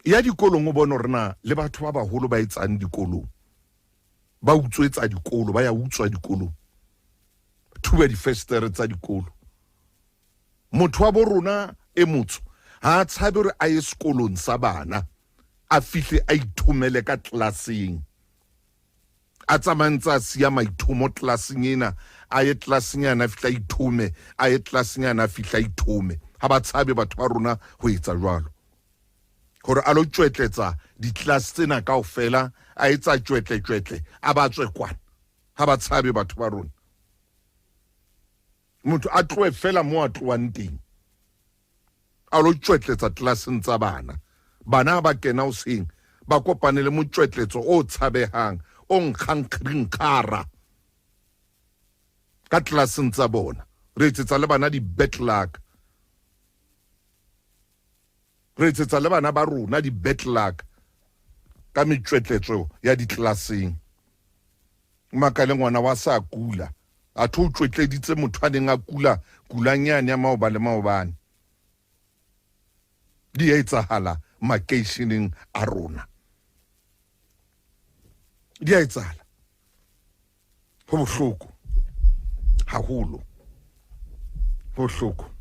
Ya dikolong o bone hore na le batho ba baholo ba etsang dikolong, ba utswetsa dikolo, ba ya utswa dikolong, thuba difestere tsa dikolo. Motho wa bo rona e motsho ha a tshabe hore a ye sekolong sa bana, a fihle a ithomele ka tlelaseng, a tsamaye ntse a siya maithomo tlelaseng ena, a ye tlelaseng yana a fihle a ithome, a ye tlelaseng yana a fihle a ithome. Ha ba tshabe batho ba rona ho etsa jwalo, hore a lo tjwetletsa ditlelase tsena kaofela, a etsa tjwetle-tjwetle, a ba tswe kwana. Ha ba tshabe batho ba rona. Motho a tlohe fela mo a tlohang teng, a lo tjwetletsa tlelaseng tsa bana. Bana ha ba kena hoseng, ba kopane le motjwetletso o tshabehang, o nkgang kgara ka tlelaseng tsa bona. Re etsetsa le bana di-bad luck. Re etsetsa le bana ba rona di-bad luck ka metjwetletso ya ditlelaseng. Makale ngwana wa sa kula, atho o tjwetleditse motho a neng a kula kulang yane ya maoba le maobane. Di a etsahala makeisheneng a rona, di a etsahala. Ho bohloko haholo, ho bohloko.